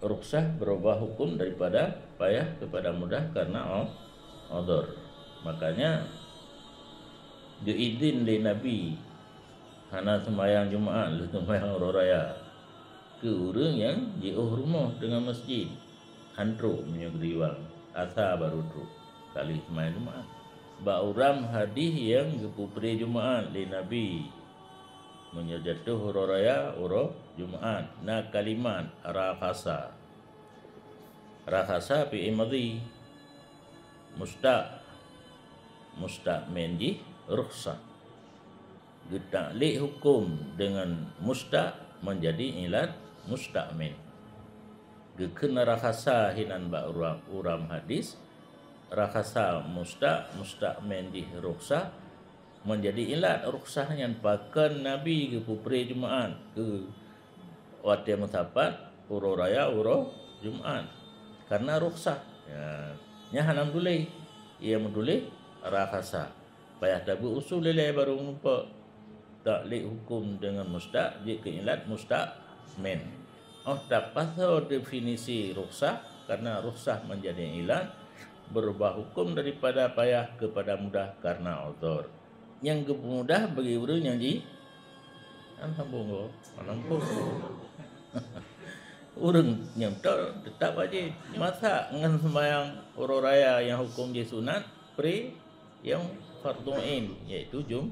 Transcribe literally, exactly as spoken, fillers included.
Rukhsah berubah hukum daripada payah kepada mudah karena u-, udhur. Makanya geuidhin lé Nabi hana seumayang Jumaat lheueh seumayang uroe raya keu ureuëng nyang jiôh rumoh deungon masjid. Han trok meunyoe geuriwang, asa barô trok, ka lheueh seumayang Jumaat. Bak uram hadis nyang geupeupré Jumaat lé Nabi, meunyoe jatuh uroe raya, uroe Jumaat, na kalimat rakhasa. Rakhasa fi'il madhi, mustaq, mustaq min jih rukhsah. Geutaklid hukum deungon mustaq menjadi ilat mustaq min. Geukheun rakhasa hinan bak uram, uram hadis, rakhasa mustaq, mustaq min jih rukhsah, menjadi ilat rukhsah nyan pakon Nabi geupeupré Jumaat keu watée meusapat uroe raya uroe Jumaat karena rukhsah. Ya, nyan hana meutuléh. Ia meutuléh rakhasa. Payah tabeuet usul ilée barô meurumpok taklid hukum deungon mustaq jeuet keu ilat mustaq min. Óh tapasoe definisi rukhsah karena rukhsah menjadi ilat berubah hukum daripada payah kepada mudah karena udhur. Nyang geupeumudah bagi ureuëng nyang ji, alhamdulillah, alhamdulillah. Ureuëng nyang beutôi teutap wajéb. Masa ngon seumayang uroe raya nyang hukum jih sunat, pri nyang fardhu ain, yaitu Jum-,